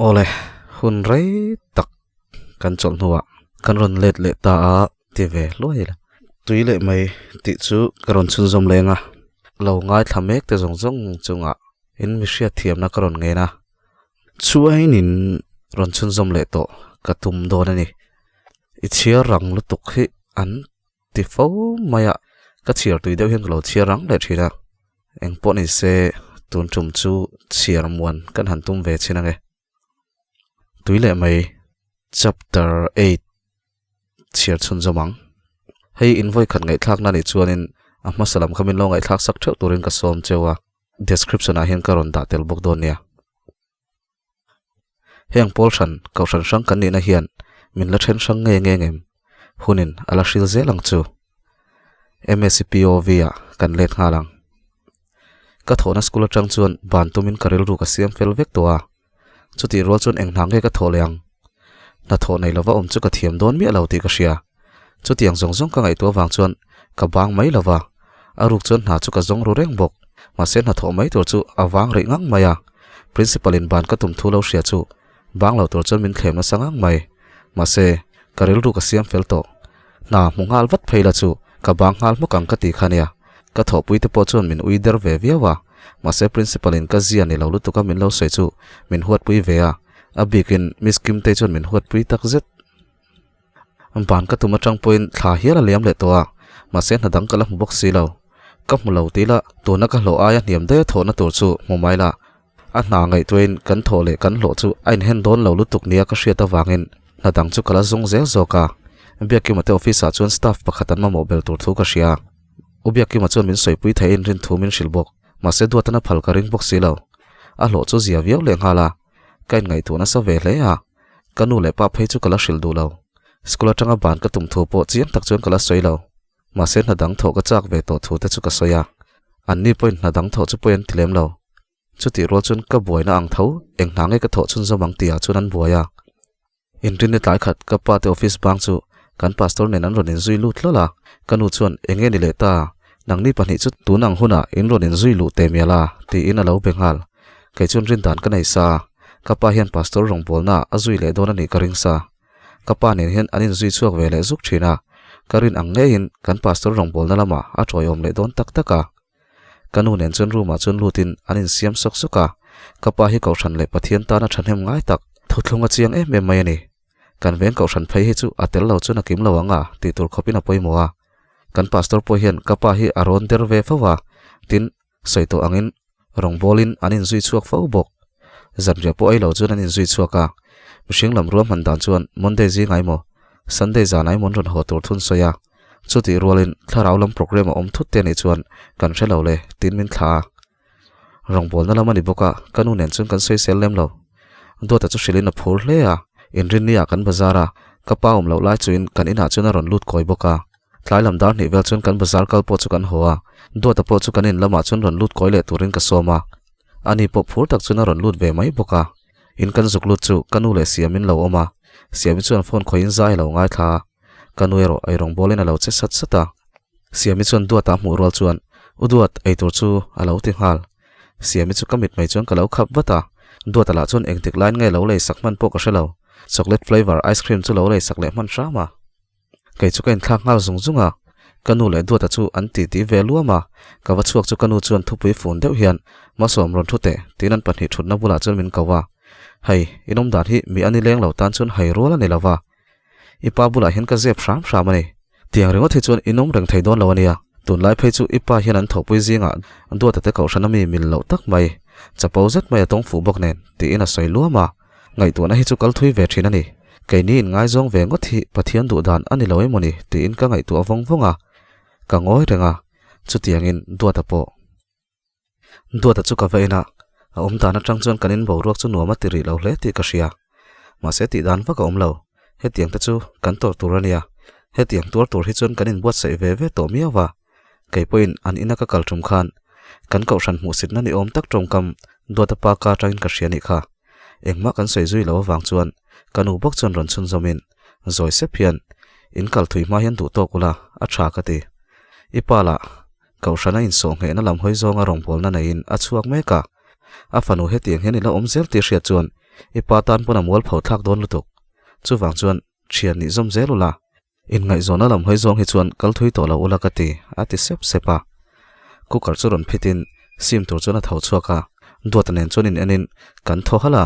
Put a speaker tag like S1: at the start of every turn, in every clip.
S1: Awle, hun rei tak kan chawlh hnuah kan rawn let leh ta a ti ve hluai ila. Tui leh mai tih chu ka rawn chhunzawm leng a, lo ngaithla mek te zawng zawng chungah in mi hriatthiamna ka rawn ngen a, chuainin rawn chhunzawm leh tawh ka tum dawn a ni. I chhiar rang lutuk hi an ti fo mai a, ka chhiar tui deuh hian ka lo chhiar rang leh thin a, eng pawh ni se tun tum chu chhiar muan kan han tum ve chin ange. Tui leh mai chapter 8 chhiar chhunzawm ang. Hei in vawi khat ngaihthlakna nih chuanin a hmasa lam kha min lo ngaihthlak sak theuh turin ka sawm cheu a, description ah hian ka rawn dah tel bawk dawn nia. Heng pawl hran kohhran hrang kan nihna hian min la then hrang nge nge ngem? Hunin a la hril zel ang chu. MSCPOV ah kan let nghal ang. Ka thawhna school atang chuan ban tumin ka rilru ka siam fel vek tawh a. Chutih rual chuan eng hna nge ka thawh leh ang? Hnathawh nei lova awm chu ka thiam dawn miah lo tih ka hria. Chutiang zawng zawng ka ngaihtuah vang chuan ka bang mai lova, a ruk chuan hna chu ka zawng ru reng bawk. Mahse hnathawh mai tur chu a vang rih ngang mai a, Principal in ban ka tum thu lo hria chu bang lo tur chuan min thlem nasa ngang mai. Mahse ka rilru ka siam fel tawh. Hna hmu nghal vat phei la chu ka bang nghal hmawk ang ka ti kha nia. Ka thawhpui te pawh chuan min ui der ve viau a, mahse Principal in ka zia ni lo lutuk a min lo sawi chu min huatpui ve a, a bikin Miss Kimtei chuan min huatpui tak zet. Ban ka tum atang pawhin thla hial a liam leh tawh a, mahse hna dang ka la hmu bawk si lo. Ka hmu lo tih lah tuna ka hlawh aia hniam daih a thawhna tur chu hmu mai lah. A hna ngaihtuahin kan thawh leh kan hlawh chu a inhen dawn lo lutuk nia ka hriat avangin hna dang chu ka la zawng zel zawk a. Biakima te office ah chuan staff pakhat an mamawh bel tur thu ka hria. U Biakima chuan min sawipui theihin rin thu min hrilh bawk, mahse duatana phal ka ring bawk si lo. A hlawh chu zia viau leh nghal a, ka inngaihtuah nasa ve hle a. Ka nu leh pa phei chu ka la hrilh duh lo. School atanga ban ka tum thu pawh chiang tak chuan ka la sawi lo. Mahse hna dang thawh ka chak ve tawh thu te chu ka sawi a. An ni pawhin hna dang thawh chu pawi an ti lem lo. Chutih rual chuan ka buaina ang tho, eng hna nge ka thawh chhunzawm ang tihah chuan an buai a. Inrinni tlai khat ka pa te office bang chu kan pastor nen an rawn inzui lut hlawl a. Ka nu chuan eng nge ni leh ta, nangni pahnih chu tun ang hunah in rawn inzui luh teh mial a tiin a lo be nghal. Kei chuan rindan ka nei sa. Ka pa hian pastor rawngbawlna a zui leh dawn a nih ka ring sa. Ka pa nen hian an inzui chhuak ve leh zuk thin a, ka rin ang ngeiin kan pastor rawngbawlna lamah a tawiawm leh dawn tak tak a. Ka nu nen chuan room ah chuan lutin an insiam sawk sawk a, ka pa hi Kohhran leh Pathian tana thahnem ngai tak, thuthlung a chiang em em mai a ni. Kan veng Kohhran phei hi chu a tel lo chuan a kim lo ang a tih tur khawpin a pawimawh a. Kan pastor pawh hian ka pa hi a rawn der ve fo a, tin, Sawi tawh angin rawngbawlin an inzui chhuak fo bawk. Zanriah pawh ei lo chuan an inzui chhuak a, mihring lam ruahman dan chuan Monday zingah emaw Sunday zanah emaw an rawn haw tur thun sawi a, chutih rualin thlarau lam programme a awm thut te anih chuan kan hre lo le tiin min thlah a. Rawngbawlna lam a ni bawk a, ka nu nen chuan kan sawisel lem lo. Duata chu hrilhin a phur hle a, inrinni ah kan bazar a, ka pa awm loh lai chuin kan inah chuan a rawn lut kawi bawk a. Tlai lam dar hnih vel chuan kan bazar kal pawh chu kan haw a, Duata pawh chu kan in lamah chuan rawn lut kawi leh turin ka sawm a. Ani pawh phur tak chuan a rawn lut ve mai bawk a. In kan zuk lut chu ka nu leh Siamin lo awm a, Siami chuan phone khawiin zai a lo ngaithla a, ka nu erawh eirawng bawlin a lo che sat sat a. Siami chuan Duata a hmuh rual chuan, U Duat, eitur chu a lo ti nghal. Siami chu ka mit mai chuan ka lo khap vat a, Duata lah chuan engtik lain nge lo lei sak hman pawh ka hre lo, chocolate flavour ice cream chu lo lei sak leh hman hram a. Kei chu ka inthlak nghal zung zung a, ka nu leh Duata chu an titi ve luam a, ka va chhuak chu ka nu chuan thupui fun deuh hian Masawm rawn thu teh tiin an pahnih thutna bulah chuan min ko a, Hei, in awm dan hi mi a ni leng lo tan chuan hai rual a ni lo va, i pa bulah hian ka zep hram hram a ni. Tiang ringawt hi chuan in awm reng thei dawn lo a nia, tunlai phei chu i pa hian an thawhpui zingah Duata te kohhran a mi mil loh tak mai, chapo zet mai a tawng fuh bawk nen tiin a sawi luam a. Ngaihtuahna hi chu kal thui ve thin a ni. Keini in ngaizawng ve ngawt hi Pathian duh dan a ni lo emaw ni tiin ka ngaihtuah vawng vawng a. Ka ngawi reng a, chutiangin Duata pawh. Duata chu ka va en a, a awm dan atang chuan kan in boruak chu nuam a ti rih lo hle tih ka hria. Mahse tih dan vak a awm lo, hetiang te chu kan tawrh tur a nia. Hetiang tuar tur hi chuan kan inbuatsaih ve ve tawh miau va. Kei pawhin an ina ka kal tum khan Kan kohhran hmuhsitna ni awm tak tawngkam Duata pa ka atangin ka hria nih kha. Engmah kan sawi zui lo avang chuan ka nu bawk chuan rawn chhunzawmin zawi sep hian in kal thui hma hian duh tawk ula a tha ka ti. I pa lah kohhrana insawh nghehna lam hawi zawnga rawngbawlna neiin a chhuak mek a, a fanu hetiang hian i la awm zel tih hriat chuan i pa tan pawn a mualpho thlak dawn lutuk. Chuvang chuan thian nih zawm zel ula. Inngaihzawnna lam hawi zawng hi chuan kal thui tawh lo ula ka ti, a ti sep sep a. Cooker chu rawn phitin sim tur chuan a tho chhuak a, Duata nen chuan in enin kan thaw halh a,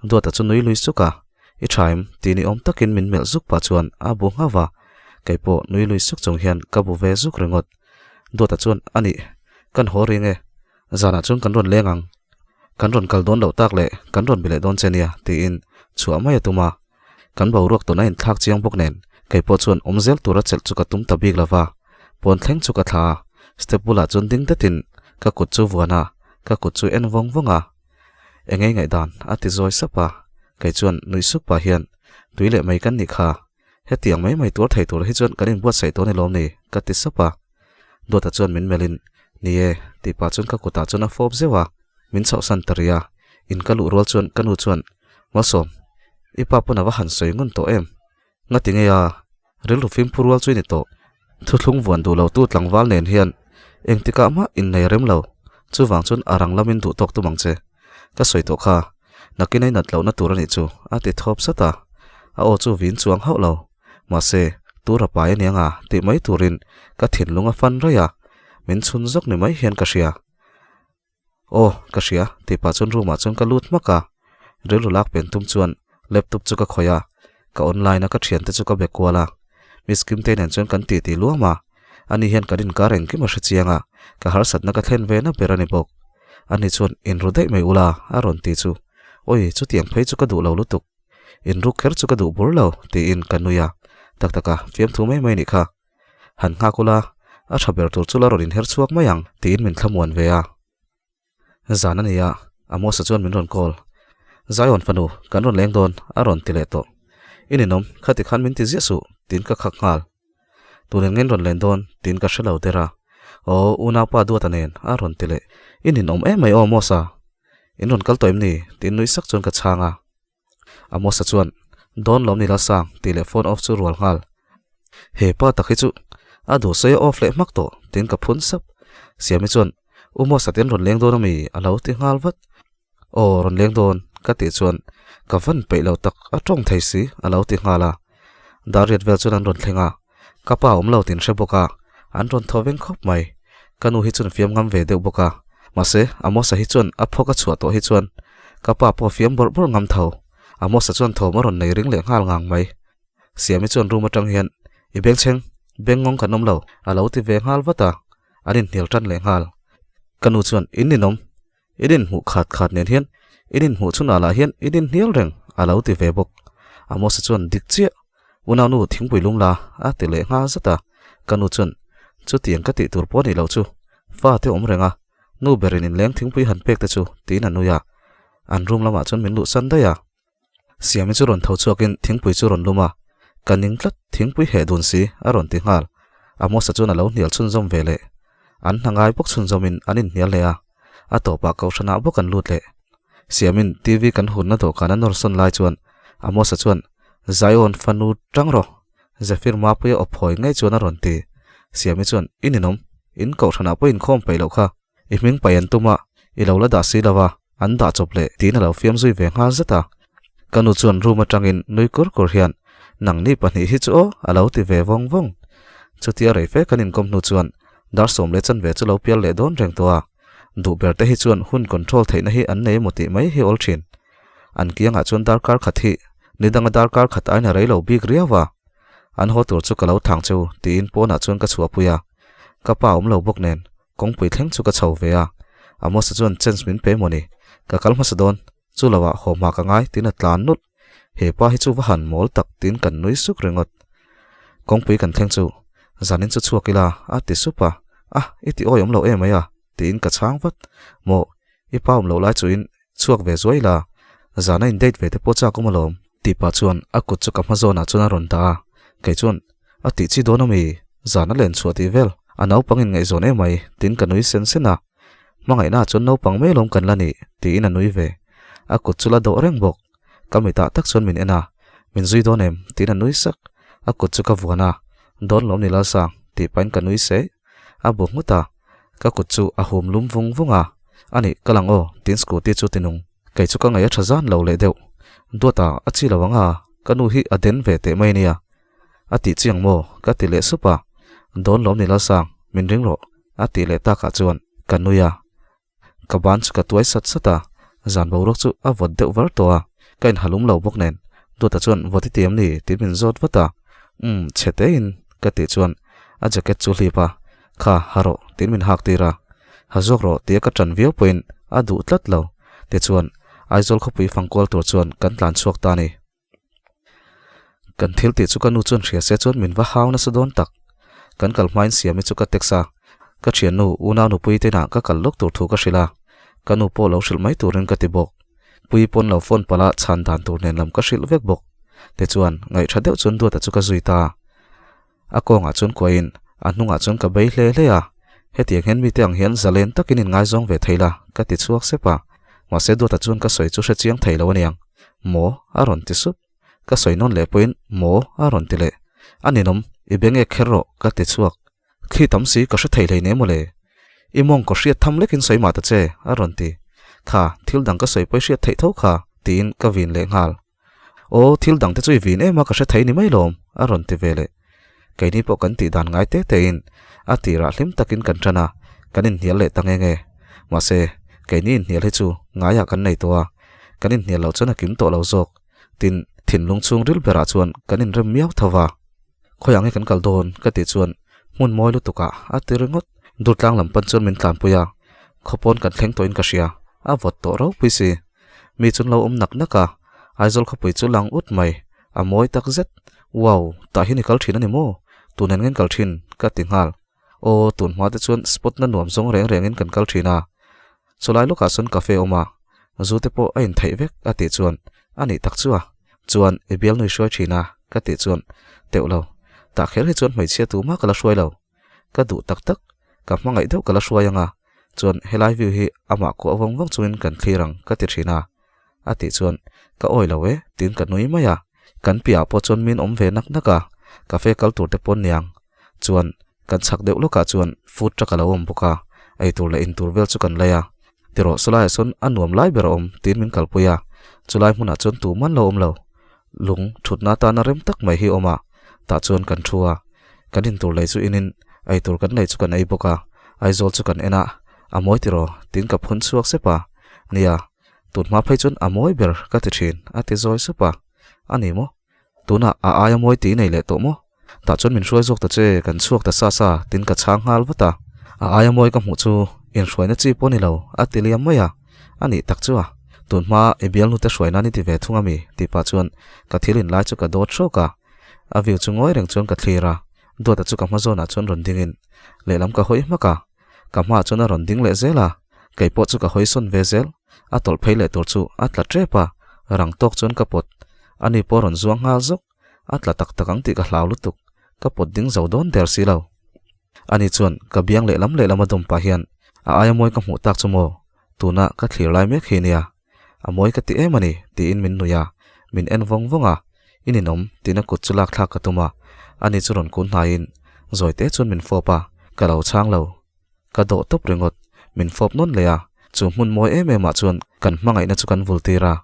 S1: Duata chu nui lui suk a, I tha em? tih ni awm takin min melh zuk pah chuan a bu nghauh a, kei pawh nui lui suk chung hian ka bu ve zuk ringawt. Duata chuan, Anih, kan haw ring e, zanah chuan kan rawn leng ang, kan rawn kal dawn loh tak leh kan rawn bi leh dawn che nia, tiin chhuah mai a tum a. Kan boruak tawna inthlak chiang bawk nen kei pawh chuan awm zel tura chelh chu ka tum ta bik lova, pawn thleng chu ka thla a, step bulah chuan ding datin ka kut chu vuan a, ka kut chu en vawng vawng a. Engei ngaihdan a ti zawi sap a, kei chuan nuih sup pah hian tui leh mai kan nih kha, hetiang mai mai tuar thei tur hi chuan kan inbuatsaih tawh a ni lawm ni ka ti sap a. Dawta chuan min melhin, Ni e, tih pah chuan ka kutah chuan a fawp zeuh a, min chhohsan ta rih a, in ka luh rual chuan ka nu chuan Malsawm, i pa pawn a va han sawi ngun tawh em? Ngati nge a, rilru fimkhur rual chu i ni tawh. Thuthlung vuan duh lo tu tlangval nen hian engtikah mah innei rem lo, chuvang chuan a rang lamin duh tawk tum ang che. Ka sawi tawh kha, nakin a inat lohna tur a nih chu, a ti thawp sat a. A aw chu vin chuang hauh lo. Mahse, tur a pai aniang a tih mai turin ka thinlung a fan raih a, min chhun zawk ni mai hian ka hria. Aw, ka hria, tih pah chuan room ah chuan ka lut hmak a, rilru lak pen tum chuan laptop chu ka khawih a, ka online a ka thiante chu ka be kual a, Miss Kimtei nen chuan kan titi luam a, ani hian kan inkar engkim a hre chiang a, ka harsatna ka thlen ve na ber a ni bawk. Ani chuan inru daih mai ula a rawn ti chu, Awi, chutiang phei chu ka duh lo lutuk, inru kher chu ka duh bur lo, tiin ka nui a, tak taka fiamthu mai mai nih kha. Han nghak ula, a tha ber tur chu la rawn inher chhuak mai ang, tiin min thlamuan ve a. Zan a ni a, Amosa chuan min rawn call. Zion fanu, kan rawn leng dawn, a rawn ti leh tawh. I ninawm, khati khan min ti ziah suh, tiin ka khak nghal. Tunin nge in rawn len dawn, tiin ka hre lo der a. Aw, unaupa Duata nen, a rawn ti leh. I ninawm em mai aw, Amosa. In rawn kal tawh em ni? tiin nui sak chuan ka chhang a. Amosa chuan, Dawn lawm ni Lalsang, tih leh phone off chu rual nghal. He pa tak hi chu a duh sawi a off leh hmak tawh, tiin ka phun sap. Siami chuan, U Mosa te an rawn leng dawn ami? a lo ti nghal vat. Aw, rawn leng dawn, ka tih chuan, Ka van peih lo tak, a tawng thei si, a lo ti nghal a. Dar riat vel chuan an rawn thleng a, ka pa awm lo tin hre bawk a, an rawn thaw veng khawp mai. Ka nu hi chuan fiam ngam ve deuh bawk a, mahse Amosa hi chuan a phawk a chhuah tawh hi chuan ka pa pawh a fiam bawrh bawrh ngam tho. Amosa chuan thawm a rawn nei ring leh nghal ngang mai. Siami chuan room atang hian, I bengchheng, bengngawng kan awm lo, a lo ti ve nghal vat a, an inhnial tan leh nghal. Ka nu chuan, In ninawm, In inhmuh khat khat nen hian in inhmuh chhunah lah hian in inhnial reng a lo ti ve bawk. Amosa chuan dik chiah, Unaunu thingpui lum la a ti leh nghal zat a. Ka nu chuan chutiang ka tih tur pawh a nih loh chu, fa te awm reng a, nu berin inleng thingpui han pek te chu tiin a nui a. An room lamah chuan min luhsan daih a. Siami chu rawn tho chhuakin thingpui chu rawn lum a, Ka ning tlat, thingpui heh dun si, a rawn ti nghal. Amosa chuan a lo hnial chhunzawm ve leh. An hna ngai bawk chhunzawmin an inhnial leh a, a tawpah kohhranah bawk an lut leh. Siamin TV kan hunna dawhkan a nawr sawn lai chuan Amosa chuan, Zion fanu tang rawh, Zephyr Mapuia aw phawi ngei chuan a rawn ti. Siami chuan, I ninawm, in kohhranah pawh inkhawm peih loh kha. I hming paih an tum a, i lo la dah si lo a, an dah chawp leh tiin a lo fiam zui ve nghal zet a. Ka nu chuan room atangin nui kur kur hian, Nangni pahnih hi chu aw, a lo ti ve vawng vawng. Chutia rei fe kan inkawm hnu chuan dar sawm leh chanve chu lo pial leh dawn reng tawh a. Duh ber te hi chuan hun control theihna hi an nei emaw tih mai hi awl thin. An kiangah chuan darkar khat hi ni danga darkar khat aina rei lo bik riau a. An haw tur chu ka lo thang cheu tiin pawnah chuan ka chhuahpui a. Ka pa awm lo bawk nen Kawngpui thleng chu ka chho ve a, Amosa chuan chance min pe mawni, ka kal hmasa dawn, chu lo ah haw hma ka ngai tiin a tlan nulh, he pa hi chu va han mawl tak tiin kan nui suk ringawt. Kawngpui kan thleng chu, zanin chu chhuak ila a ti sup a, ah i ti awi awm lo em mai a tiin ka chhang vat, maw i pa awm loh lai chuin chhuak ve zuai ila, zana in date ve te pawh chak awm alawm tih pah chuan a kut chu ka hma zawnah chuan a rawn dah a, kei chuan A tih chi dawn ami? Zan a len chhuah tih vel. A naupang in ngaihzawn em mai, tin ka nui sen sen a. Hmangaihna ah chuan naupang mai alawm kan la nih, tiin a nui ve. A kut chu la dawh reng bawk. Ka mitah tak chuan min en a, Min zui dawn em? tiin a nui sak. A kut chu ka vuan a, Dawn lawm ni Lalsang, tih pahin ka nui seh. A bu nghut a, ka kut chu a hum lum vung vung a, Anih, ka lang aw, tiin scooty chu ti nung. Kei chu ka ngaih a tha zan lo leh deuh. Duata, a chi lo ang a, ka nu hi a den ve teh mai nia. A tih chiang maw? ka ti leh sup a. Dawn lawm ni Lalsang, min ring rawh, a tih leh takah chuan ka nui a. Ka ban chu ka tuai sat sat a, zan boruak chu a vawt deuh var tawh a, ka inhalum lo bawk nen. Duata chuan vawt i ti em ni? tih min zawt vat a. Umm, chhe tein, ka tih chuan a jacket chu hlip a, Kha, ha rawh, tiin min hak tir a. Ha zawk rawh tia ka ṭan viau pawhin a duh tlat lo. Tichuan, Aizawl khawpui fangkual tur chuan kan tlan chhuak ta a ni. Kan thil tih chu ka nu chuan hria se chuan min va hau nasa dawn tak. Kan kal hmain Siami chu ka text a, ka thiannu unau nupui te inah ka kal lawk tur thu ka hrilh a, ka nu pawh lo hrilh mai turin ka ti bawk. Pui pawn lo phone palh a chhan dan tur nen lam ka hrilh vek bawk. Tichuan, ngaihṭha deuh chuan Duata chu ka zui ta. A kawngah chuan kuahin a hnungah chuan ka bei hle hle a, hetiang hian mite ang hian zalen takin in ngaizawng ve thei la ka ti chhuak sep a, mahse Duata chuan ka sawi chu hre chiang thei lo aniang, Maw? a rawn ti sup. Ka sawi nawn leh pawhin Maw? a rawn ti leh. A ninawm, i beng ek kher rawh ka ti chhuak. Thli tam si ka hre thei hlei ne mawle. I mawng ka hriat tham lekin sawi mah ta che a rawn ti. Kha, thil dang ka sawi pawh i hriat theih tho kha tiin ka vin leh nghal. Aw, thil dang te chu i vin em a ka hre thei ni mai lawm, a rawn ti ve leh. Keini pawh kan tih dan ngai te tein a tirah hlim takin kan tan a, kan inhnial leh ta nge nge. Mahse, keini inhnial hi chu ngaiah kan nei tawh a, kan inhnial loh chuan a kim tawh lo zawk. Tin, thinlung chhung ril berah chuan kan inrem miau tho va. Khawiah nge kan kal dawn? ka tih chuan hmun mawi lutukah a ti ringawt. Durtlang lam pan chuan min tlanpui a, khawpawn kan thleng tawhin ka hria, a vawt tawh ropui si. Mi chu an lo awm nak nak a, Aizawl khawpui chu lang ut mai, a mawi tak zet. Wow, tah hian i kal thin a ni maw? Tun en ngen kal thin? ka ti nghal. Aw, tun hma te chuan spot na nuam zawng reng rengin kan kal thin a. Chulai lawkah chuan cafe a awm a, zu te pawh a intheih vek a tih chuan a nih tak chu a. Chuan i bialnui hruai thin a? ka tih chuan teuh lo. Tah kher hi chuan hmeichhia tumah ka la hruai lo. Ka duh tak tak, ka hmangaih deuh ka la hruai ang a, chuan helai view hi amah kuah vawng vawng chungin kan thlir ang ka ti thin a. A tih chuan ka awi lo e tiin ka nui mai a. Kan piahah pawh chuan min awm ve nak nak a, cafe kal tur te pawn niang. Chuan kan chhak deuh lawkah chuan food truck a lo awm bawk a, eitur leh intur vel chu kan lei a. Tirawh chulaiah chuan a nuam lai ber a awm tiin min kalpui a, chulai hmunah chuan tuman lo awm lo. Lung thutna atana rem tak mai hi a awm a, tah chuan kan thu a. Kan intur lei chu inin eitur kan lei chu kan ei bawk a, Aizawl chu kan en a, a mawi tiraw tiin ka phun chhuak sep a. Nia, tun hma phei chuan a mawi ber ka ti thin a ti zawi sup a. A ni maw? Tunah a aia mawi tih i nei leh tawh maw? Tah chuan min hruai zawk ta che, kan chhuak ta sa sa, tin ka chhang nghal vat a. A aia mawi ka hmuh chu inhruaina chi pawh a ni lo, a ti liam mai a. A nih tak chu a. Tun hma i bialnute hruai nan i ti ve thung a mi? tih pah chuan ka thil inlai chu ka dawt hrawk a. A view chu ngawi reng chuan ka thlir a, Duata chu ka hma zawnah chuan rawn dingin lehlam ka hawi hmak a. Ka hmaah chuan a rawn ding leh zel a, kei pawh chu ka hawi sawn ve zel. A tawlh phei leh tur chu a tla tep a, rang tawk chuan ka pawt. Ani pawh a rawn zuang nghal zawk. A tla tak tak ang tih ka hlau lutuk. Ka pawt ding zo dawn der si lo. Ani chuan ka biang lehlam lehlam a dawm pah hian a aia mawi ka hmuh tak chu maw? Tuna ka thlir lai mek hi nia. A mawi ka ti em a ni, tiin min nuih a, min en vawng vawng a, I ninawm, tiin a kut chu lak thlak ka tum a, ani chu rawn kun hnaiin zawi te chuan min fawp a, ka lo chhang lo. Ka dawh tawp ringawt, min fawp nawn leh a, chu hmun mawi em em ah chuan kan hmangaihna chu kan vul tir a,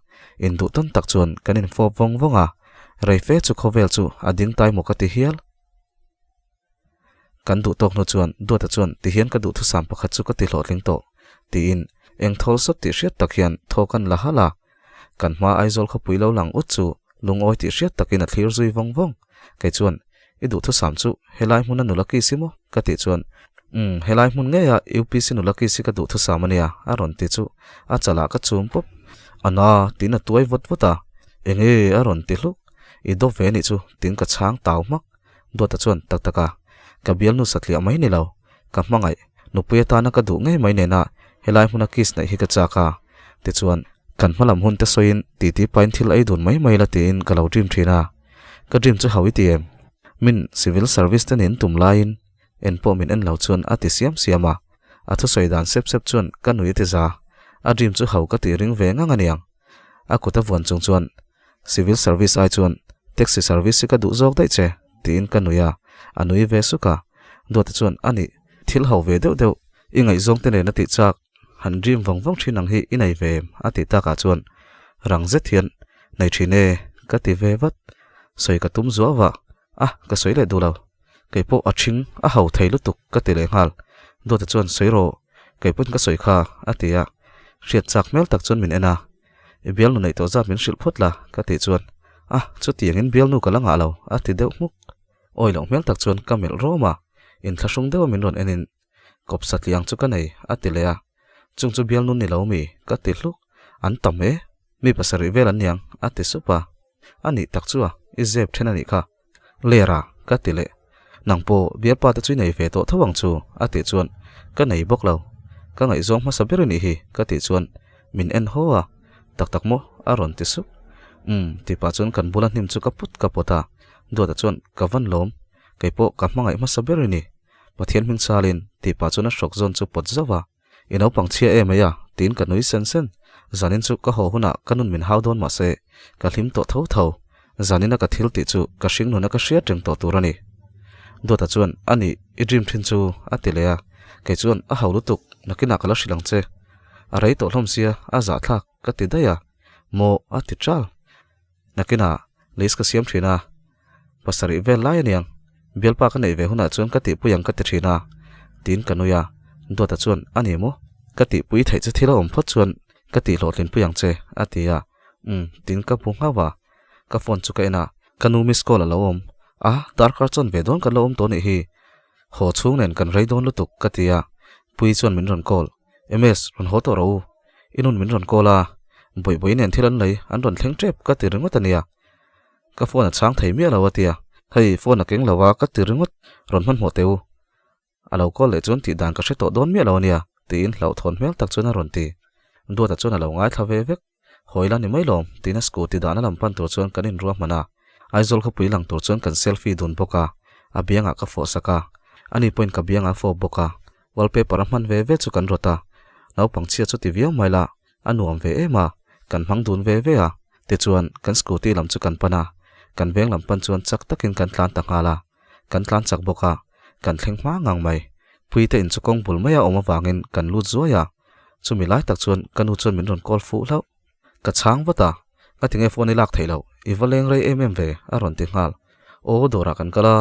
S1: induh tawn tak chuan kan infawp vawng vawng a, rei fe chu khawvel chu a ding tai maw ka ti hial. Kan duh tawk hnu chuan Duata chuan tihian ka duhthusam pakhat chu ka ti hlawhtling tawh tiin eng thawl sawt tih hriat tak hian thaw kan la halh a. Kan hma Aizawl khawpui lo lang ut chu lungawi tih hriat takin a thlir zui vawng vawng. Kei chuan i duhthusam chu helai hmuna nula ki si maw? ka tih chuan umm helai hmun ngeia UPC nula ki si ka duhthusam ania a rawn ti chu a chalah ka chum pawp. A na tiin a tuai vawt vawt a, enge a rawn ti hluk. I dawp ve anih chu tiin ka chhang tau hmak. Duata chuan tak tak a, Ka bialnu satliah mai ni lo, ka hmangaih, nupui atana ka duh ngei mai nena helai hmuna kiss neih hi ka chak a. Tichuan, kan hmalam hun te sawiin titi pain thil ei dun mai mai la tiin ka lo dream thin a. Ka dream chu hau i ti em? Min civil service te nen tum laiin en pawh min en lo chuan a ti siam siam a. A thusawi dan sep sep chuan ka nui a ti za. A dream chu ho ka tih ring ve ngang aniang. A kut a vuan chung chuan Civil service ai chuan taxi service hi ka duh zawk daih che tiin ka nui a, a nui ve suk a. Duata chuan a nih thil ho ve deuh deuh i ngaihzawng te nen a tih chak han dream vawng vawng thin ang hi i nei ve em a tih takah chuan rang zet hian nei thin e ka ti ve vat. Sawi ka tum zuau va a ka sawi leh duh lo. Kei pawh a thing a ho thei lutuk ka ti leh nghal. Duata chuan sawi rawh kei pawhin ka sawi kha a ti a, hriat chak hmel tak chuan min en a. I bialnu neih tawh zat min hrilh phawt la ka tih chuan a chutiangin bialnu ka la ngah lo a ti deuh hmuk. Awi loh hmel tak chuan ka melh rawm a, inthlahrung deuha min rawn enin kawp satliang chu ka nei a ti leh a, chung chu bialnu ni lo mi ka ti hluk, an tam e, mi pasarih vel an niang a ti sup a, a nih tak chu a, i zep then a nih kha. Ler a ka ti leh. Nang pawh bialpa te chu i nei ve tawh tho ang chu a tih chuan ka nei bawk lo. Ka ngaihzawng hmasa ber i nih hi ka tih chuan min en haw a, tak tak maw a rawn ti sup. Umm tih pah chuan kan bula hnim chu ka put ka pawt a, Duata chuan ka van lawm, kei pawh ka hmangaih hmasa ber i ni. Pathian hming chalin tih pah chuan a hrawk zawn chu pawt zauh a. I naupang chhia em mai a, tiin ka nui sen sen. Zanin chu ka haw hunah ka nun min hau dawn mahse, ka hlim tawh tho tho. Zanina ka thil tih chu ka hring nuna ka hriat reng tawh tur a ni. Duata chuan, A nih, i dream thin chu, a ti leh a. Kei chuan, A hau lutuk, nakinah ka la hrilh ang che. A rei tawh hlawm sia, a zahthlak, ka ti daih a. Maw, a ti ṭal. Nakinah list ka siam thin a, pasarih vel lai aniang, bialpa ka neih ve hunah chuan ka tihpui ang ka ti thin a, tiin ka nui a, Duata chuan a ni maw? Ka tihpui theih che thil a awm phawt chuan ka tih hlawhtlinpui ang che a ti a, umm tiin ka bu nghauh a, ka phone chu ka en a, ka nu miss call a lo awm a, darkar chuan ve dawn kan lo awm tawh nih hi, haw chhung nen kan rei dawn lutuk ka ti a, Puii chuan min rawn call. MS, rawn haw tawh rawh u. I nun min rawn call a, Bawihbawi nen thil an lei, an rawn thleng tep ka ti ringawt a nia. Ka phone a chhang thei miah lo a tia. Hei, phone a keng lo a, ka ti ringawt, rawn hmanhmawh teh u. A lo call leh chuan tih dan ka hre tawh dawn miah lo a nia, tiin hlauhthawn hmel tak chuan a rawn ti. Duata chuan a lo ngaithla ve vek. Hawi la ni mai lawm, tiin a scooty dahna lam pan tur chuan kan inruahman a. Aizawl khawpui lang tur chuan kan selfie dun bawk a, a biangah ka fawh sak a, ani pawhin ka biangah a fawp bawk a, wallpaper a hman ve ve chu kan rawt a, naupang chhia chu ti viau mai la, a nuam ve em a, kan hmang dun ve ve a, tichuan kan scooty lam chu kan pan a, kan veng lam pan chuan chak takin kan tlan ta nghal a, kan tlan chak bawk a, kan thleng hma ngang mai. Puite in chu kawng bul maia awm avangin kan lut zuai a, chumi lai tak chuan ka nu chuan min rawn call fuh hlauh. Ka chhang vat a, ka tinge phone i lak theih loh, i va leng rei em em ve a rawn ti nghal. Aw dawrah kan kal a,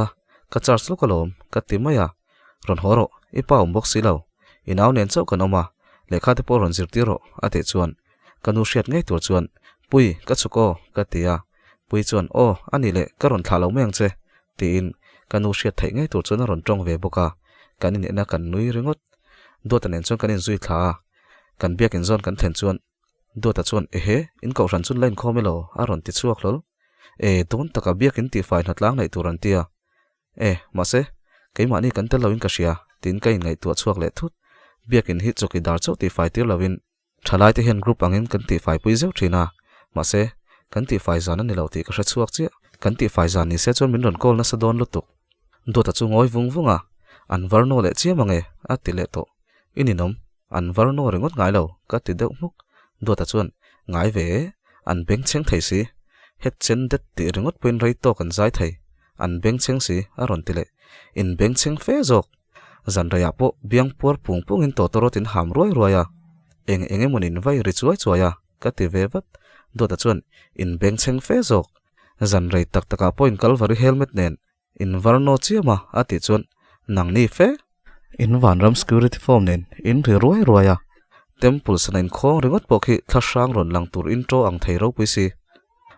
S1: ka charge lawk alawm ka ti mai a, rawn haw rawh, i pa awm bawk si lo, i nau nen chauh kan awm a, lehkha te pawh rawn zirtir rawh a tih chuan ka nu hriat ngei tur chuan Pui ka chhuk aw ka ti a, Pui chuan aw a nih leh ka rawn thlah lo mai ang che tiin ka nu hriat theih ngei tur chuan a rawn tawng ve bawk a, kan inenna kan nui ringawt. Duata nen chuan kan inzui thla a, kan biakin zawn kan thlen chuan Duata chuan ehe, in kohhran chu la inkhawm elaw? a rawn ti chhuak hlawl. E, dawn taka biakin tihfai hnatlang neih tur an ti a. E, mahse, keimahni kan tel loin ka hria, tiin ka inngaihtuah chhuak leh thut. Biakin hi chawkidar chauh tihfai tir loin Thalaite hian group angin kan tihfai pui zeuh thin a, mahse, kan tihfai zan a ni lo tih ka hre chhuak chiah. Kan tihfai zan ni se chuan min rawn call nasa dawn lutuk. Duata chu ngawi vung vung a, An var naw leh chiam ange, a ti leh tawh. I ninawm, an var naw ringawt ngai lo, ka ti deuh hmuk. Duata chuan, Ngai ve e, an bengchheng thei si. Het chen det tih ringawt pawhin rei tawk an zai thei. An bengchheng si, a rawn ti leh. In bengchheng fe zawk. Zan reiah pawh biang puar pung pungin tawtawrawt in ham ruai ruai a, eng eng emaw nin vai ri chuai chuai a, ka ti ve vat. Duata chuan in bengchheng fe zawk. Zan rei tak takah pawh in Kalvari helmet nen in var naw chiam a, a tih chuan nangni fe. In vanram security form nen in ri ruai ruai a, temple sana inkhawng ringawt pawh khi thlahrang rawn lang tur intro ang thei ropui si.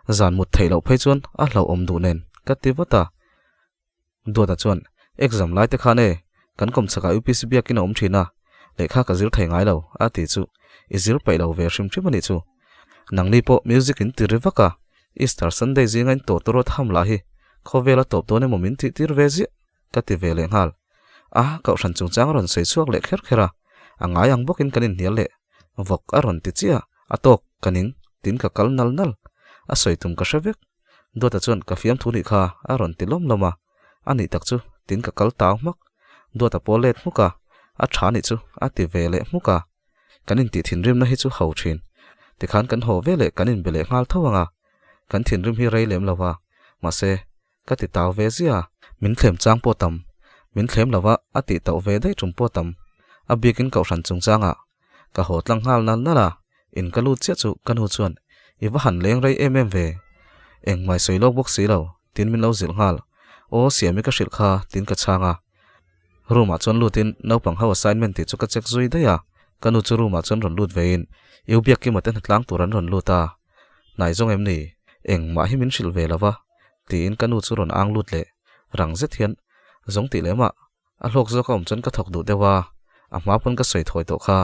S1: Zan mut theih loh phei chuan a hlauhawm duh nen, ka ti vat a. Duata chuan, Exam lai te khan e, kan kawmchhakah UPC biakin a awm thin a, lehkha ka zir thei ngai lo, a ti chu. I zir paih lo ve hrim hrim a nih chu. Nangni pawh music in ti ri vak a, Easter Sunday zinga in tawh tawrawt ham lah hi khawvel a tawp dawn emaw min tih tir ve ziah, ka ti ve leh nghal. A, kohhran chungchang a rawn sawi chhuak leh kher kher a, a ngai ang bawkin kan inhnial leh vawk a rawn ti chiah a, a tawk ka ning, tiin ka kal nal nal. A sawi tum ka hre vek. Duata chuan ka fiamthu nih kha a rawn ti lawm lawm a, a nih tak chu tiin ka kal tau hmak. Duata pawh let hmuk a, A tha nih chu a ti ve leh hmuk a. Kan intih thinrimna hi chu ho thin. Tikhan kan haw ve leh kan inbe leh nghal tho ang a. Kan thinrim hi rei lem lo va. Mahse, ka ti tau ve zia. Min thlem chang pawh tam. Min thlem lo va a tih tauh ve daih tum pawh tam. A bikin kohhran chungchangah ka haw tlang nghal nal nal a. In ka lut chiah chu ka nu chuan i va han leng rei em em ve. Engmai sawi lawk bawk si lo, tin min lo zilh nghal. Aw Siami ka hrilh kha, tin ka chhang a. Room ah chuan lutin naupang ho assignment tih chu ka check zui daih a, ka nu chu room ah chuan rawn lut vein U Biakkima te hnatlang tur an rawn lut a, Hnai zawng em ni? Engmah hi min hrilh ve lo va, tiin ka nu chu rawn ang lut leh rang zet hian zawng tih leh mah a hlawk zawk a awm chuan ka thawk duh deuh a, a hma pawn ka sawi thawi tawh kha.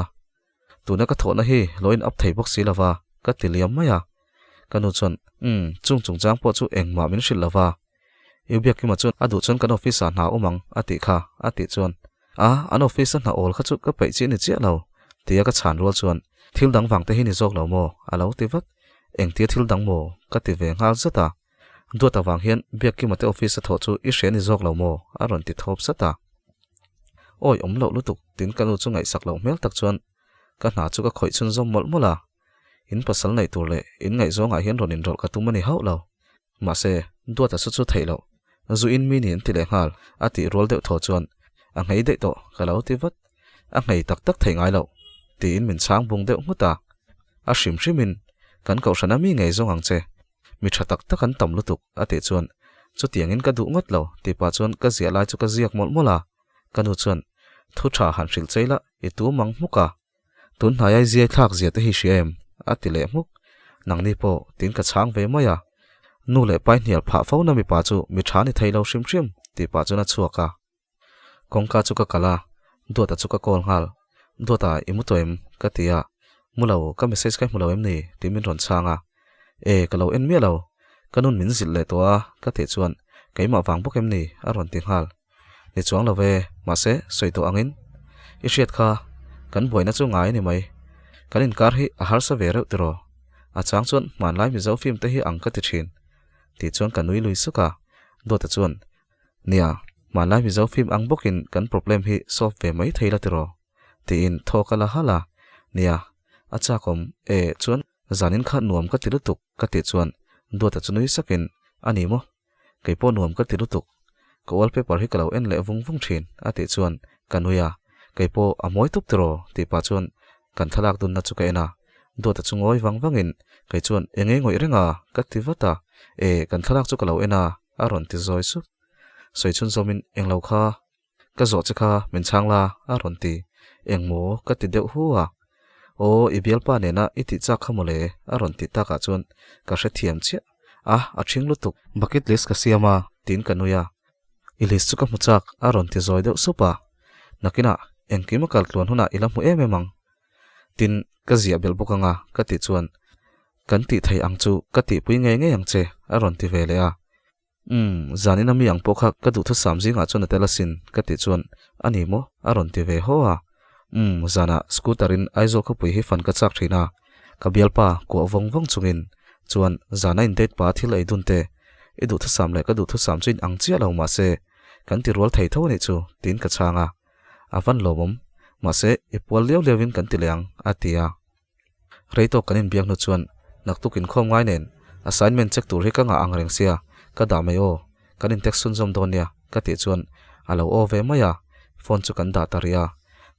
S1: Tuna ka thawhna hi lo in up thei bawk si lo va, ka ti liam mai a. Ka nu chuan, Umm, chung chungchang pawh chu engmah min hrilh lo va. U Biakkima chuan a duh chuan kan office ah hna awm ang a tih kha, a tih chuan, A, an office a hna awl kha chu ka peih chi a ni chiah lo, tia ka chhan rual chuan, Thil dang vang te hi ni zawk lo maw? a lo ti vat. Engtia thil dang maw? ka ti ve nghal zat a. Duat avang hian Biakkima te office a thawh chu i hre a ni zawk lo maw? a rawn ti thawp zat a. Awi awm loh lutuk, tin ka nu chu ngaihsak loh hmel tak chuan ka hna chu ka khawih chhunzawm mawlh mawlh a. In pasal neih tur leh in ngaihzawngah hian rawn inrawlh ka tum a ni hauh lo. Mahse, duat a su chu theih loh. Zu in mi ni an ti leh nghal, a tih rual deuh thaw chuan, A nghei daih tawh, ka lo ti vat. A nghei tak tak thei ngai loh, tiin min chhang bung deuh nghut a. A hrim hrimin, Kan kohhrana mi ngei zawng ang che. Mi tha tak tak an tam lutuk, a tih chuan, Chutiangin ka duh ngawt lo, tih pah chuan ka ziah lai chu ka ziak mawlh mawlh a. Ka nu chuan, Thu tha han hrilh chei la, i tum ang hmuk a. Tun hnai ai ziai thlak zia te hi hria em? a ti leh hmuk. Nangni pawh tin ka chhang ve mai a. Nu leh pai hnial phah fo na mipa chu mi tha ni thei lo hrim hrim tih pah chuan a chhuak a. Kawngka chu ka kalh a, Duata chu ka call nghal. Duata i mu tawh em? ka ti a. Mu lo, ka message kha i hmu lo em ni? tih min rawn chhang a. E, ka lo en miah lo. Ka nun min zilh leh tawh a ka tih chuan keimah vang bawk em ni? a rawn ti nghal. Ni chuang lo ve, mahse sawi tawh angin i hriat kha kan buaina chu ngai a ni mai. Kan inkar hi a harsa ve reuh tiraw? A chang chuan hmanlai Mizo film te hi ang ka ti thin. Tih chuan ka nui lui suk a, Duata chuan, Nia, hmanlai Mizo film ang bawkin kan problem hi solve ve mai thei la tiraw? Tiin thaw ka la halh a, Nia, a chakawm e chuan zanin kha nuam ka ti lutuk ka tih chuan Duata chu nui sakin, A ni maw? Kei pawh nuam ka ti lutuk. Ka wallpaper hi ka lo en leh vung vung thin, a tih chuan ka nui a. Kei pawh a mawi tup tiraw? tih pah chuan kan thlalak dunna chu ka en a. Duata chu ngawi vang vangin kei chuan eng nge ngawih reng a? ka ti vat a. E, kan thlalak chu ka lo en a, a rawn ti zawi sup. Sawi chhun zawmin englo kha Ka zawh che kha min chhang la, a rawn ti. Eng maw? ka ti deuh hu a. Aw, i bialpa nena i tih chak kha mawle, a rawn ti takah chuan ka hrethiam chiah. A, a ṭhing lutuk. Bucket list ka siam a, tiin ka nui a. I list chu ka hmu chak, a rawn ti zawi deuh sup a. Nakinah, engkim a kal tluan hunah i la hmu em em ang. Tin, ka ziah belh bawk ang a, ka tih chuan, Kan tih theih ang chu ka tihpui ngei ngei ang che, a rawn ti ve leh a. Umm, zanin a mi ang pawh kha ka duhthusam zingah chuan a tel asin, ka tih chuan, A ni maw? a rawn ti ve haw a. Umm, zanah scooter in Aizawl khawpui hi fan ka chak thin a, ka bialpa kuah vawng vawng chungin chuan zana in date pa thil ei dun te, i duhthusam leh ka duhthusam chu in ang chiah lo mahse kan ti rual thei tho a nih chu, tiin ka chhang a. A van lawmawm, mahse i pual liau liau in kan ti leh ang, a ti a. Rei tawk kan inbiak hnu chuan naktuk inkhawm ngai nen assignment check tur hi ka ngah ang reng sia, ka dah mai aw, kan in text chhunzawm dawn nia ka tih chuan a lo aw ve mai a, phone chu kan dah ta rih a,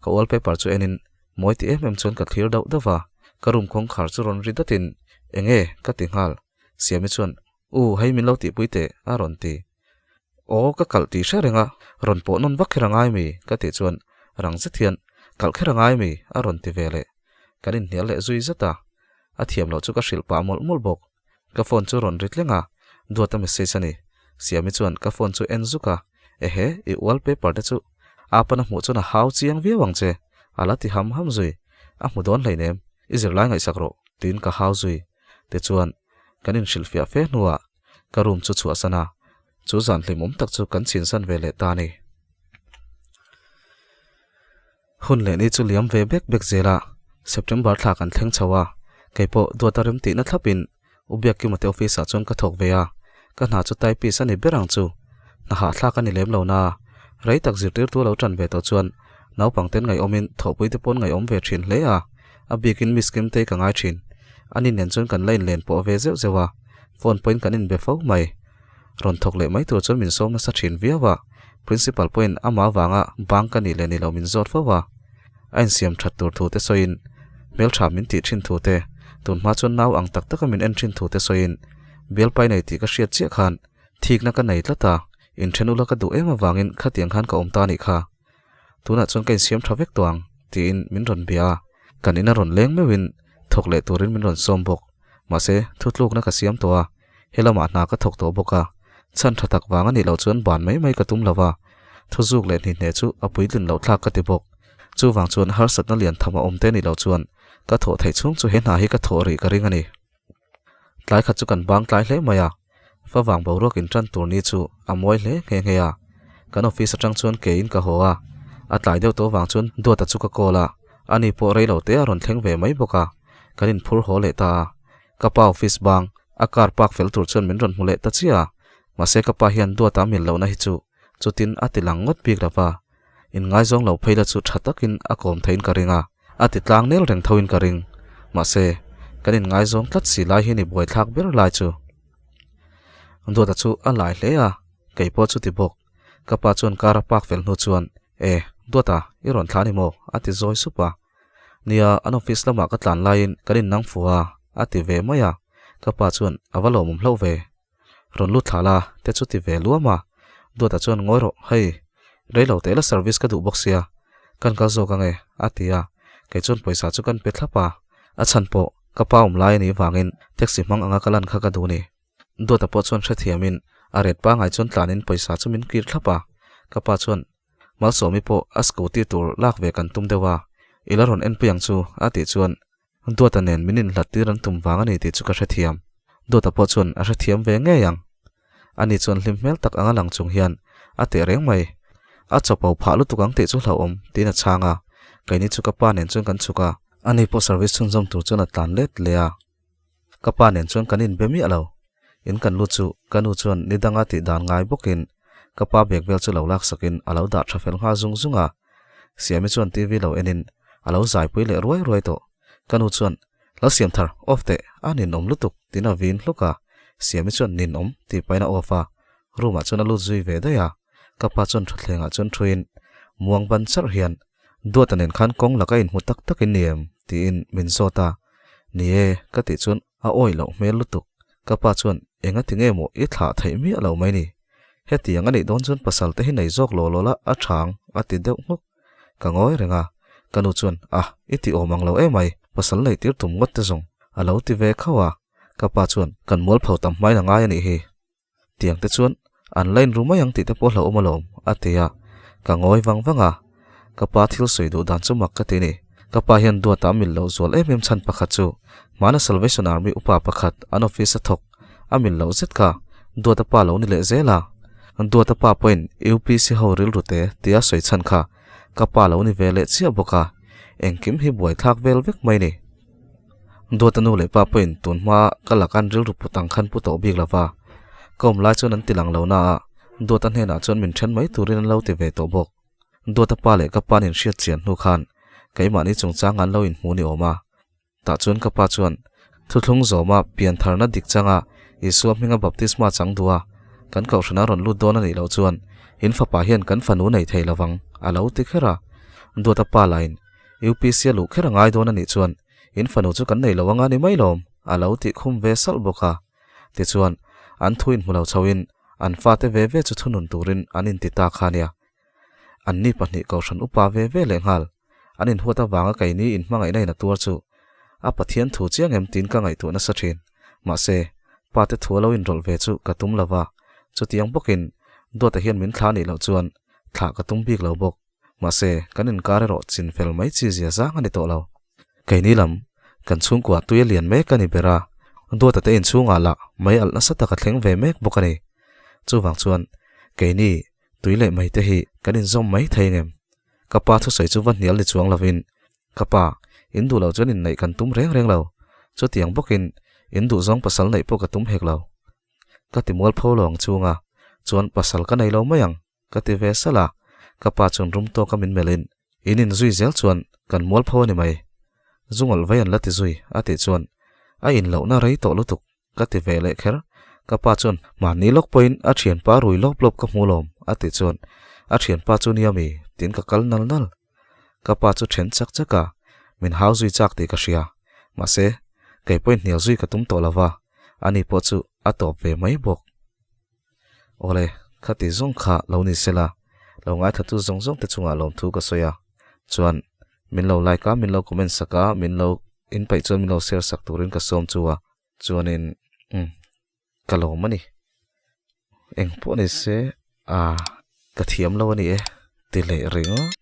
S1: ka wallpaper chu enin mawi ti em em chuan ka thlir dauh dauh va, ka room kawngkhar chu rawn ri datin enge ka ti nghal, Siami chuan u hei min lo tihpui teh a rawn ti. Aw ka kalh tih hre reng a, rawn pawh nawn vak kher a ngai mi? ka tih chuan rang zet hian kalh kher a ngai mi? a rawn ti ve leh. Kan inhnial leh zui zat a, a thiam loh chu ka hrilh pah mawlh mawlh bawk. Ka phone chu rawn ri tleng a, Duata message a ni. Siami chuan ka phone chu en zuk a, Ehe, i wallpaper te chu a pana hmuh chuan a hau chiang viau ang che, a la ti ham ham zui. A hmu dawn hleinem, i zirlai ngaihsak rawh, tiin ka hau zui. Tichuan, kan inhrilhfiah fe hnuah Ka room chu chhuahsan a, chu zan hlimawm tak chu kan chinsan ve leh ta a ni. Hun leh ni chu liam ve bek bek zel a, September thla kan thleng chho a, kei pawh duata rem tihna thlapin U Biakkima te office ah chuan ka thawk ve a, ka hna chu typist a ni ber ang chu. Hna hahthlak a ni lem lo na, rei tak zirtirtu lo tan ve tawh chuan Naupangten ngaihawmin thawhpuite pawn ngaihawm ve thin hle a, a bikin Miss Kimtei ka ngai thin. Ani nen chuan kan la inlen pawh ve zeuh zeuh a, phone pawhin kan inbe fo mai. Rawn thawk leh mai tur chuan min sawm nasa thin viau a, Principal pawhin amah avanga bang ka nih leh ni lo min zawt fo a. A insiam that tur thu te sawiin, hmeltha min tih thin thu te, tun hma chuan nau ang tak taka min en thin thu te sawiin, bialpai nei tih ka hriat chiah khan thikna ka nei tlat a, inthen ula ka duh em avangin khatiang khan ka awm ta a nih kha. Tunah chuan ka insiam tha vek tawh ang, tiin min rawn bia a. Kan ina rawn leng meuhin thawk leh turin min rawn sawm bawk. Mahse, thutlukna ka siam tawh a, he lamah hna ka thawk tawh bawk a. Chhan tha tak vang a nih loh chuan ban mai mai ka tum lo va, thuzuk leh hnihneh chu a puitlin loh thlak ka ti bawk. Chuvang chuan harsatna lian tham a awm te nih loh chuan ka thawh theih chhung chu he hna hi ka thawh rih ka ring a ni. Tlai khat chu kan bang tlai hle mai a, favang boruak in tan tur ni chu a mawi hle nghe nghe a. Kan office atang chuan ke in ka haw a, a tlai deuh tawh vang chuan Duata chu ka call a, ani pawh rei lo te a rawn thleng ve mai bawk a, kan in phur haw leh ta a. Ka pa office bang a car park fel tur chuan min rawn hmu leh ta chiah a, mahse ka pa hian Duata a mil lohna hi chu chutin a ti lang ngawt bik lo va, In ngaizawng lo phei la chu tha takin a kawm theiin ka ring a, a ti tlang nel reng thoin ka ring. Mahse, kan in ngaizawng tlat si lai hi ni buaithlak ber lai chu. Duata chu a lai hle a, kei pawh chu ti bawk. Ka pa chuan car a park fel hnu chuan, E, Duata, i rawn thlah a ni maw? a ti zawi sup a. Nia, an office lamah ka tlan laiin kan in nang fuh a, a ti ve mai a. Ka pa chuan, A va lawmawm hlauh ve. Rawn lut thla la, te chu ti ve luam a. Duata chuan ngawi rawh, hei, rei lo teh la service ka duh bawk sia, kan kal zawk ange, a ti a. Kei chuan pawisa chu kan pe thlap a, a chhan pawh ka pa awm lai a nih vangin taxi hmang anga ka lan kha ka duh ni. Duata pawh chuan hrethiamin a ret pangai chuan tlanin pawisa chu min kir thlap a. Ka pa chuan Malsawmi pawh a scooty tur lak ve kan tum deuh a, i la rawn enpui ang chu, a tih chuan Duata nen min inhlat tir an tum vang a ni tih chu ka hrethiam. Duata pawh chuan a hrethiam ve ngei ang. Ani chuan hlim hmel tak anga lang chung hian a teh reng mai. A chapo phah lutuk ang tih chu hlauhawm tiin a chhang a. Keini chu ka pa nen chuan kan chhuk a. Ani pawh service chhunzawm tur chuan a tlan let leh a. Ka pa nen chuan kan inbe miah lo. In kan lut chu ka nu chuan ni danga tih dan ngai bawkin ka pa bag vel chu lo laksakin a lo dah tha fel nghal zung zung a. Siami chuan TV lo enin a lo zaipui leh ruai ruai tawh. Ka nu chuan, Lo siam thar, off teh, a ninawm lutuk, tiin a vin hluk a. Siami chuan ninawm tih pahin a off a, room ah chuan a lut zui ve daih a. Ka pa chuan thutthlengah chuan thuin, Muang ban charh hian, Duata nen khan kawng laka inhmu tak tak in ni em? tiin min zawt a. Ni e, ka tih chuan a awih loh hmel lutuk. Ka pa chuan, Enga ti nge maw i thlah theih miah lo mai ni? Hetiang a nih dawn chuan pasal te hi nei zawk law law la a chhang a ti deuh nghuk. Ka ngawi reng a, ka nu chuan ah i ti awm ang lo emai, pasal neih tir tum ngawt te zawng a lo ti ve khauh a, ka pa chuan kan mualpho tam hmain a ngai a nih hi. Tiang te chuan an la inru mai ang tih te pawh hlauhawm alawm a ti a, ka ngawi vang vang a, ka pa thil sawi duh dan chu mak ka ti ni. Ka pa hian duata a mil loh zual em em chhan pakhat chu hmana Salvation Army upa pakhat an office a thawk a mil loh zet kha duata pa lo ni leh zel a. Duata pa pawhin UPC ho rilru te tia sawi chhan kha ka pa lo ni ve leh chiah bawk a, engkim hi buaithlak vel vek mai ni. Duata nu leh pa pawhin tun hma ka lakan rilru put ang khan pu tawh bik lo va, ka awm lai chuan an ti lang lo na a, Duata hnenah chuan min then mai turin an lo ti ve tawh bawk. Duata pa leh ka pa'n inhriat chian hnu khan keimahni chungchang an lo inhmu ni awm a. Tah chuan ka pa chuan, Thuthlung zawma piantharna dik changa Isua hminga baptisma chang duh a, kan kohhrana rawn lut dawn a nih loh chuan in fapa hian kan fanu nei thei lovang, a lo ti kher a. Duata pa lain, UPC a luh kher a ngai dawn a nih chuan in fanu chu kan nei lo anga ni mai lawm, a lo tih khum ve salh bawk a. Tichuan, an thu inhmu lo chhoin an fate ve ve chu thunun turin an inti ta kha nia. Anni pahnih kohhran upa ve ve leh nghal. An inhuat avanga keini inhmangaihna in a tuar chu a Pathian thu chiang em tiin ka ngaihtuah nasa thin. Mahse, pa te thu a lo inrawlh ve chu ka tum lo va, chutiang bawkin Duata hian min thlah nih loh chuan thlah ka tum bik lo bawk. Mahse, kan inkar erawh chin fel mai chi zia zang a ni tawh lo. Keini lam, kan chhungkua tui a lian mek a ni ber a, Duata te inchhungah lah mei alh nasa tak a thleng ve mek bawk a ni. Chuvang chuan, keini tui leh mei te hi kan inzawm mai thei ngem? Ka pa thusawi chu va hnial ni chuang lovin, Ka pa, in duh loh chuan inneih kan tum reng reng lo. Chutiang bawkin, in duhzawng pasal neih pawh ka tum hek lo. Ka ti mualpho lo ang chunga, chuan pasal ka nei lo mai ang, ka ti ve salh a. Ka pa chuan rum tawka min melhin, In in zui zel chuan kan mual pho a ni mai. Zungawlh vai an la ti zui a tih chuan a in lohna rei tawh lutuk ka ti ve leh kher. Ka pa chuan mahni lawk pawhin a thianpa rui lawp lawp ka hmu lawm a tih chuan a thianpa chu nia mi tiin ka kal nal nal. Ka pa chu then chak chak a, min hau zui chak tih ka hria. Mahse, kei pawhin hnial zui ka tum tawh lo va, ani pawh chu a tawp ve mai bawk. Awle, khati zawng kha lo ni sela, lo ngaithatu zawng zawng te chungah lawmthu ka sawi a. Chuan, min lo like a, min lo comment sak a, min lo inpaih chuan min lo share sak turin ka sawm chu a. Chuanin, umm, ka lawm a ni. Eng pawh ni se, ah, ka thiam lo a ni e, ti leh ringawt.